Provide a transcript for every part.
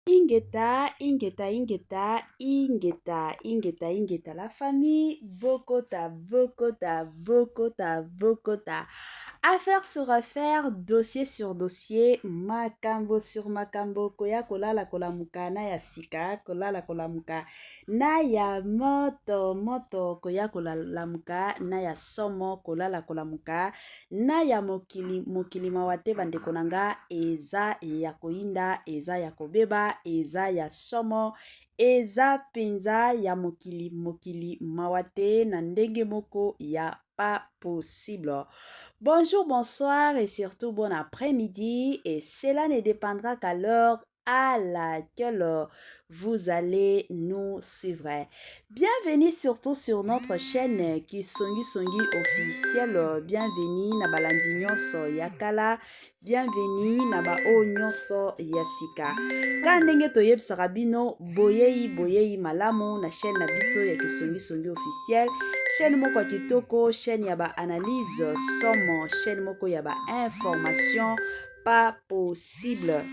Ingeta, ingeta, ingeta, ingeta, ingeta, ingeta, la famille, bokota, bokota, bokota, bokota. Affaire sur affaire, dossier sur dossier, makambo sur makambo, koya kolala kolamuka na ya sika, kolala kolamuka na ya moto moto, koya kolamuka na ya somo, kolala kolamuka na ya mokili mokili mawa te bandeko na nga eza ya koyinda eza ya kobeba eza ya somo eza mpenza ya mokili mokili mawa te na ndenge moko ya pas possible. Bonjour, bonsoir et surtout bon après-midi et cela ne dépendra qu'à l'heure à laquelle vous allez nous suivre. Bienvenue surtout sur notre chaîne Kisongi Songi officiel. Bienvenue na balandi nyonso ya kala. Bienvenue na ba oyo nyonso ya sika. Ka ndenge toyebisaka bino boyei boyei malamu na chaîne na biso ya Kisongi Songi officiel. Chaîne moko ya kitoko, chaîne ya ba analyse somo, chaîne moko ya ba information pas possible.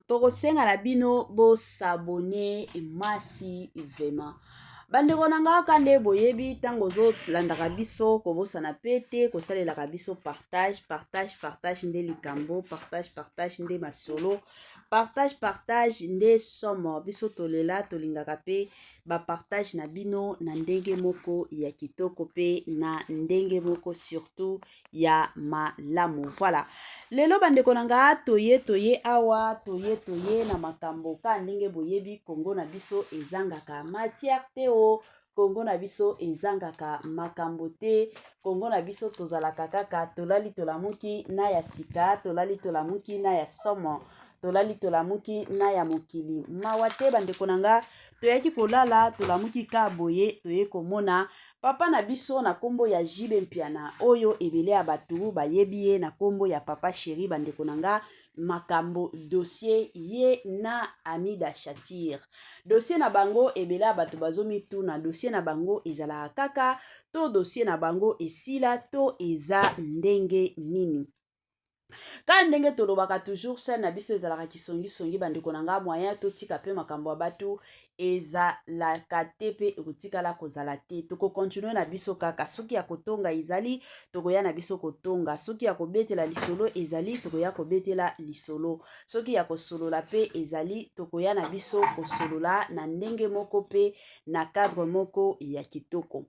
Tokosenga na bino bo s'abonner massivement. Bandeko na nga kaka nde boyebi ntango ozolandaka biso kobosana pe te kosalelaka biso partage partage partage nde likambo partage partage nde masolo partage partage nde somo biso tolela tolingaka pe ba partage na bino na ndenge moko ya kitoko pe na ndenge moko surtout ya malamu. Voilà. Lelo bandeko na nga toye toye awa toye toye na makambo ka ndenge boyebi Congo na biso ezangaka matière te o Congo na biso ezangaka makambo te Congo na biso tozalaka kaka tolali tolamuki na ya sika tolali tolamuki na ya somo tolali tolamuki na ya mokili mawa te bandeko na nga toyaki kolala tolamuki ka boye toye komona Papa na biso na kombo ya JB Mpiana oyo ebele ya batu bayebi ye na kombo ya Papa Cheri bandeko na nga makambo dossier ye na Amida Shatir dossier na bango ebele ya batu bazomituna dossier na bango ezalaka kaka to dossier na bango esila to eza ndenge nini. Kaka ndenge tolobaka toujours chaîne na biso ezalaka kisongisongi bandeko na nga moyen totika pe makambo ya batu ezalaka te pe ekotikala kozala te tokokontinue na biso kaka soki ya kotonga ezali tokoya na biso kotonga soki ya kobetela lisolo ezali tokoya kobetela lisolo soki ya kosolola pe ezali tokoya na biso kosolola na ndenge moko pe na cadre moko ya kitoko.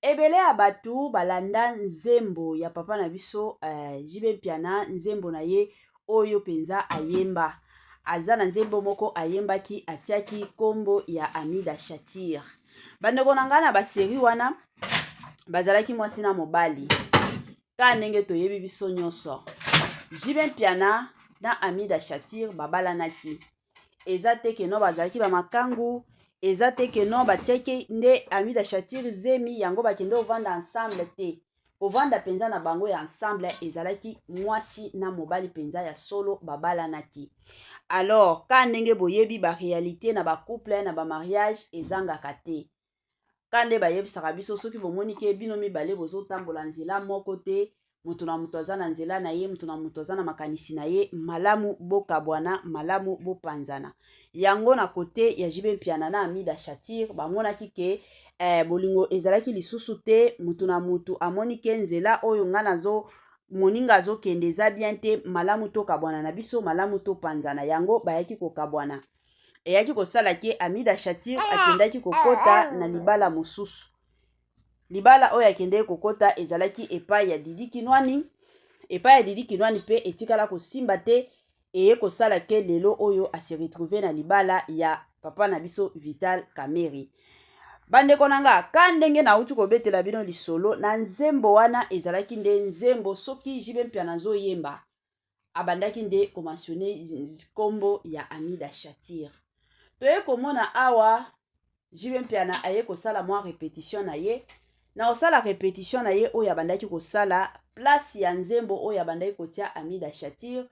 Ebele ya bato balanda nzembo ya papa na biso JB Mpiana, nzembo na ye oyo mpenza ayemba. Aza na nzembo moko ayembaki atiaki kombo ya Amida Shatir. Bandeko na ngai na ba serie wana bazalaki mwasi na mobali. Kaka ndenge toyebi biso nyonso. JB Mpiana na Amida Shatir babalanaki. Eza te que non bazalaki ba makangu, eza te que non batiaki nde Amida Shatir zemi yango bakende kovanda ensemble te. Kovanda mpenza na bango ya ensemble ezalaki mwasi na mobali mpenza ya solo babalanaki. Alors ka ndenge boyebi ba realite na ba couple na ba mariage ezangaka te. Ka nde bayebisaka biso soki bomoni ke bino mibale bozotambola nzela moko te, moto na moto aza na nzela na ye, moto na moto aza na makanisi na ye, malamu bokabwana, malamu bopanzana. Yango na kote ya JB Mpiana na Amida Shatir bamonaki ke bolingo ezalaki lisusu te, moto na moto amoni ke nzela oyo nga nazo moninga azokende eza bien te, malamu tokabwana na biso, malamu topanzana. Yango bayaki kokabwana. Eyaki kosala ke Amida Shatir akendaki kokota na libala mosusu. Libala oyo akendeki kokota ezalaki epai ya Didi Kinwani. Epai ya Didi Kinwani mpe etikala kosimba te, eye kosala ke lelo oyo a se retrouver na libala ya papa na biso Vital Kamerhe. Bandeko na nga, ka ndenge nauti kobetela bino lisolo na nzembo wana ezalaki nde nzembo soki JB Mpiana azoyemba abandaki nde ko mentionner kombo ya Amida Shatir. Toye komona awa JB Mpiana aye kosala mwa repetition na ye. Na kosala repetition na ye oyo abandaki kosala place ya nzembo oyo abandaki kotia Amida Shatir,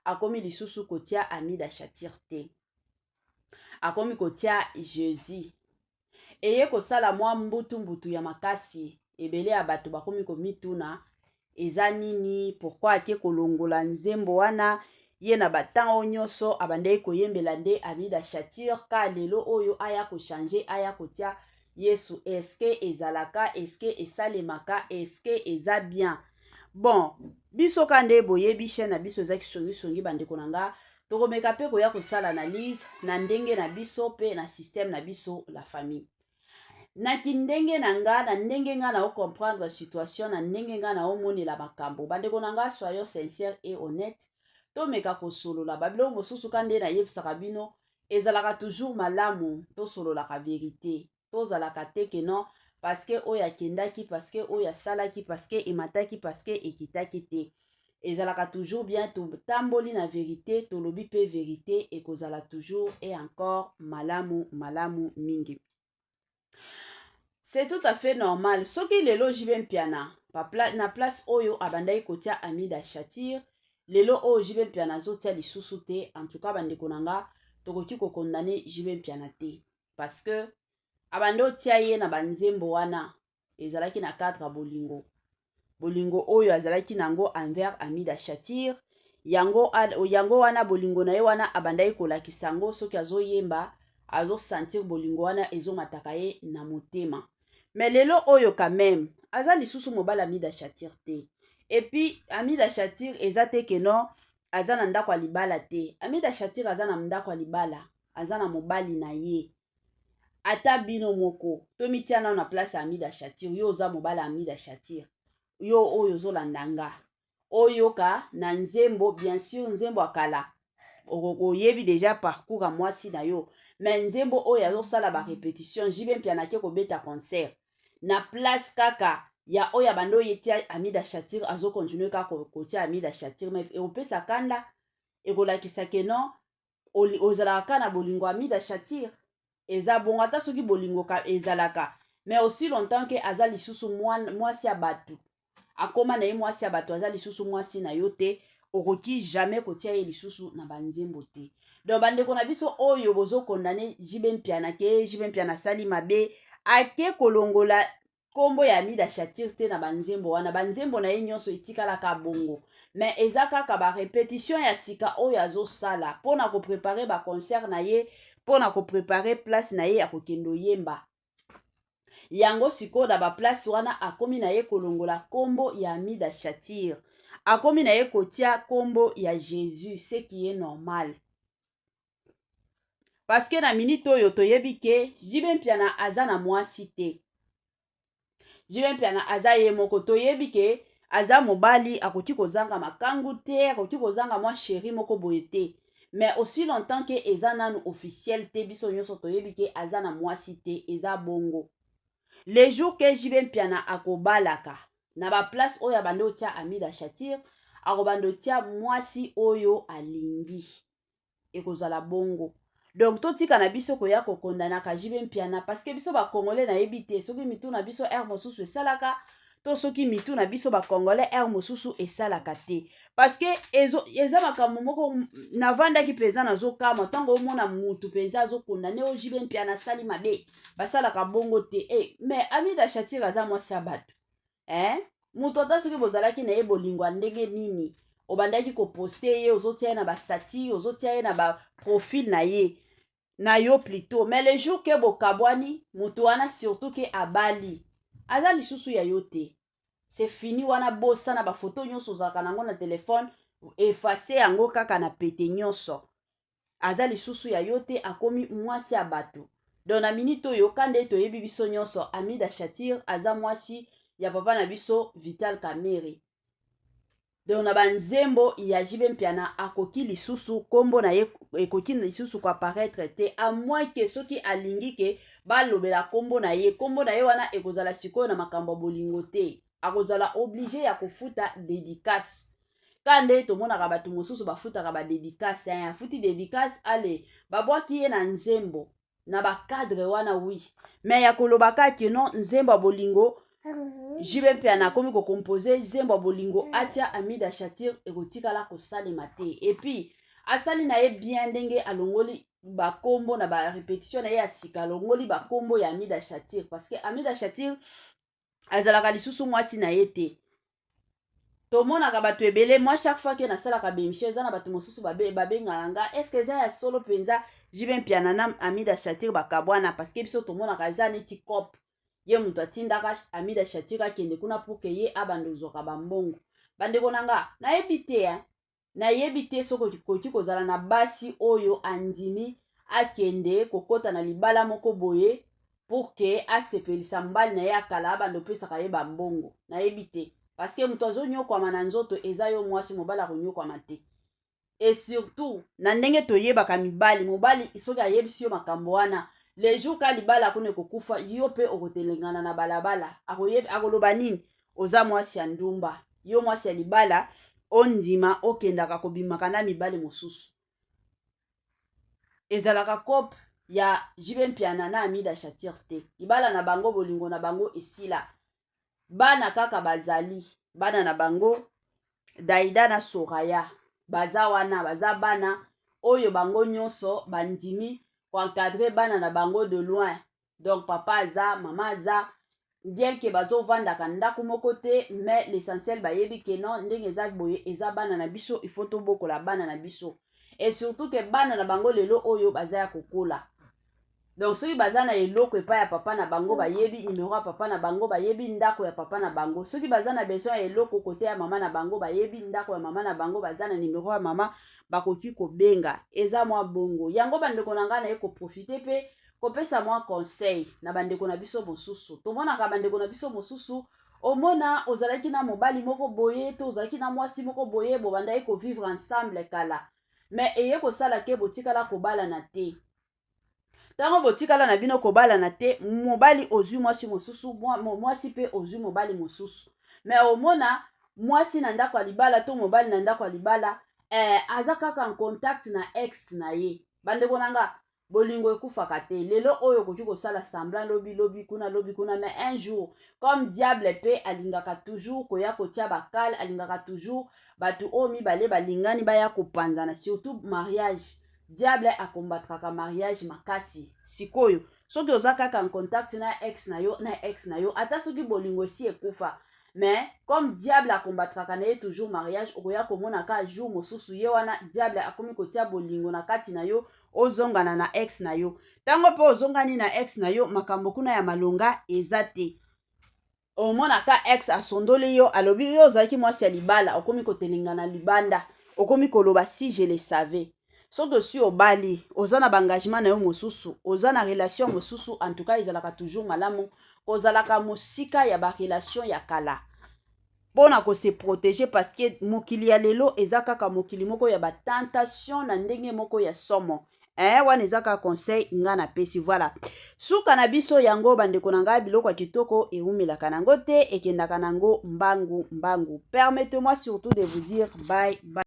akomi lisusu kotia Amida Shatir te. Akomi kotia Jesus. Eye kosala mwa mbutu mbutu ya makasi, ebele ya bato bakomi komituna eza nini, pourquoi ake kolongola nzembo wana. Ye na ba temps oyo nyonso abandaki koyembela nde Amida Shatir, ka lelo oyo aya kochanger, aya kotia Yesu. Eske ezalaka? Eske esalemaka? Eske eza bien? Bon, biso ka nde boyebi, chaîne na biso eza kisongisongi. Bandeko na nga, tokomeka mpe koya kosala analyse na ndenge na biso mpe na système na biso, la famille. Na kindenge na nga, na ndenge nga na ocomprendre situation, na ndenge nga na omonela makambo, bandeko na nga, soyons sincère et honnête. Tomeka kosolola babiloko mosusu. Ka nde nayebisaka bino, ezalaka toujours malamu tosololaka vérité. Tozalaka te ke non, parce que oyo akendaki, parce que oyo asalaki, parce que emataki, parce que ekitaki te. Ezalaka toujours bien totamboli na vérité, tolobi mpe vérité, ekozala toujours et encore malamu, malamu mingi. C'est tout à fait normal soki lelo JB Mpiana, na place oyo abandaki kotia Amida Shatir, lelo oyo JB Mpiana azotia lisusu te. En tout cas, bandeko na nga, tokoki kocondamner JB Mpiana te, parce que abandi otia ye na banzembo wana ezalaki na cadre ya bolingo, bolingo oyo azalaki nango envers Amida Shatir. Yango wana bolingo na ye wana abandaki kolakisa yango. Soki azoyemba, azosentir bolingo wana ezomataka ye na motema. Mais lelo oyo, quand même, aza lisusu mobali Amida Shatir te. Et puis Amida Shatir eza te ke non, aza na ndako ya libala te. Amida Shatir aza na ndako ya libala, aza na mobali na ye. Ata bino moko, tomitia nano na place ya Amida Shatir. Yo oza mobali ya Amida Shatir, yo oyo ozolanda nga, oyoka na nzembo, bien sûr nzembo ya kala, oyebi déjà parcours ya mwasi na yo, mais nzembo oyo azosala barépétition, JB Mpiana ake kobeta concert na place kaka ya oyo abandi oyo etia Amida Shatir, azocontinuer kaka kotia Amida Shatir. Mais ekopesa kanda, ekolakisa ke non, ozalaka kaka na bolingo Amida Shatir. Eza bongo, ata soki bolingo ezalaka, mais aussi longtemps ke aza lisusu mwasi ya bato, akóma na ye mwasi ya bato, aza lisusu mwasi na yo te, okoki jamais kotia ye lisusu na banzembo te. Donc bandeko na biso oyo bozocondamner JB Mpiana ke JB Mpiana asali mabe, ake kolongola nkombo ya Amida Shatir te na banzembo wana. Banzembo na ye nyonso etikalaka bongo, mais eza kaka barépétition ya sika oyo azosala mpona kopréparer baconcert na ye, mpona kopréparer place na ye ya kokende oyemba. Yango sikoyo na baplace wana akomi na ye kolongola nkombo ya Amida Shatir, akomi na ye kotia nkombo ya Jésus, ce qui est normal, parce que na minute oyo toyebi ke JB Mpiana aza na mwasi te. JB Mpiana aza ye moko. Toyebi ke aza mobali, akoki kozanga makangu te, akoki kozanga mwa chéri moko boye te, mais aussi longtemps ke eza nanu officiel te, biso nyonso toyebi ke aza na mwasi te. Eza bongo. Le jour ke JB Mpiana akobalaka, na baplace oyo abandi otia Amida Shatir, akobanda otia mwasi oyo alingi, ekozala bongo. Donc totika na biso koya kocondamnaka JB Mpiana, parce que biso bacongolais, nayebi te soki mitu na biso heure mosusu esalaka to soki mitu na biso bacongolais heure mosusu esalaka te, parce que eza makambo moko navandaki mpenza nazokamwa. Ntango omona mutu mpenza azocondamner oyo JB Mpiana asali mabe, basalaka bongo te. Mais Amida Shatir aza mwasi ya bato, eh? Moto ata soki bozalaki na ye bolingo ya ndenge nini, obandaki koposter ye, ozotia ye na bastatuts, ozotia ye na baprofil na ye, na yo plutôt, mais le jour ke bokabwani, moto wana, surtout ke abali, aza lisusu ya yo te, c'est fini. Wana bosana bafoto nyonso ozalaka nango na telefone, effacer yango kaka na pete nyonso. Aza lisusu ya yo te, akomi mwasi ya bato. Donc na minute oyo, ka nde toyebi biso nyonso, Amida Shatir aza mwasi ya papa na biso Vital Kamerhe. Donc na banzembo ya JB Mpiana, akoki lisusu, nkombo na ye ekoki lisusu koapparaître te, à moins ke soki alingi ke balobela nkombo na ye. Nkombo na ye wana ekozala sikoyo na makambo ya bolingo te, akozala obligé ya kofuta dédicace, ka nde tomonaka bato mosusu bafutaka badédicace. Afuti dédicace, ale babwaki ye na nzembo na bacadre wana, oui, mais ya koloba kaka non, nzembo ya bolingo, JB Mpiana akomi kocomposer nzembo ya bolingo, atia Amida Shatir, ekotikala kosalema te. Et puis asali na ye bien ndenge alongoli bakombo na barépétition na ye ya sika, alongoli bakombo ya Amida Shatir, parce que Amida Shatir azalaka lisusu mwasi na ye te. Tomonaka bato ebele. Moi, chaque fois ke nasalaka baémission, eza na bato mosusu babengaka nga: est ce que eza ya solo mpenza, JB Mpiana na Amida Shatir bakabwana? Parce que biso tomonaka eza neti coop, ye moto atindaka Amida Shatir akende kuna pour que ye abanda ozwaka bambongo. Bandeko na nga, nayebi te, eh? Nayebi te soki okoki kozala na basi oyo andimi akende kokɔta na libala moko boye pour que asepelisa mobali na ye akala, abanda opesaka ye bambongo. Nayebi te, parce que moto azonyokwama na nzoto eza yo mwasi, mobali akonyokwama te. Et surtout na ndenge toyebaka mibali, mobali soki ayebisi yo makambo wana, le jour ka libala kuna ekokufa, yo mpe okotelengana na balabala. Akoloba nini? Oza mwasi ya ndumba, yo mwasi ya libala ondima okendaka kobimaka na mibali mosusu. Ezalaka coop ya JB Mpiana na Amida Shatir te. Libala na bango, bolingo na bango esila. Bana kaka bazali bana na bango, Daida na Soraya, baza wana, baza bana oyo bango nyonso bandimi koencadrer bana na bango de loin. Donc papa aza, mama aza, bien ke bazovandaka ndako moko te, mais l'essentiel bayebi ke non, ndenge eza boye, eza bana na biso, il faut tobokola bana na biso. Et surtout ke bana na bango lelo oyo baza ya kokola, donc soki baza na eloko epai ya papa na bango, bayebi numero ya papa na bango, bayebi ndako ya papa na bango. Soki baza na besoin ya eloko kote ya mama na bango, bayebi ndako ya mama na bango, baza na numero ya mama, bakoki kobenga. Eza mwa bongo yango, bandeko na ngai, naye koprofiter mpe kopesa mwa conseil na bandeko na biso mosusu. Tomonaka bandeko na biso mosusu, omona ozalaki na mobali moko boye to ozalaki na mwasi moko boye, bobandaki kovivre ensemble kala, mais eye kosala ke botikala kobalana te. Ntango botikala na bino kobalana te, mobali ozwi mwasi mosusu, mwasi mpe ozwi mobali mosusu, mais omona mwasi na ndako ya libala to mobali na ndako ya libala aza kaka en contact na ex na ye. Bandeko na nga, bolingo ekufaka te. Lelo oyo okoki kosala semblant, lobi lobi kuna, lobi kuna, mais un jour, comme diable mpe alingaka toujours koya kotia bakale, alingaka toujours bato oyo mibale balingani baya kopanzana, surtout mariage, diable akombatraka mariage makasi. Sikoyo soki oza kaka en contact na ex na yo, na ex na yo, ata soki bolingo esi ekufa, mais comme diable akombatraka na ye toujours mariage, okoya komona ka jour mosusu ye wana diable akomi kotia bolingo na kati na yo, ozongana na ex na yo. Ntango mpe ozongani na ex na yo, makambo kuna ya malonga eza te. Omonaka ex asondoli yo, alobi yo ozalaki mwasi ya libala, okomi kotelengana libanda, okomi koloba: "Si je le savais." Soki osi obali, oza na baengagement na yo mosusu, oza na relation mosusu, en tout cas ezalaka toujours malamu kozalaka mosika ya barelation ya kala mpona kose protéger, parce que mokili ya lelo eza kaka mokili moko ya batentation na ndenge moko ya somo. Wana eza kaka conseil nga napesi. Voilà, suka na biso yango, bandeko na ngai. Biloko ya kitoko ewumelaka nango te, ekendaka nango mbangu mbangu. Permettez-moi surtout de vous dire bye bye.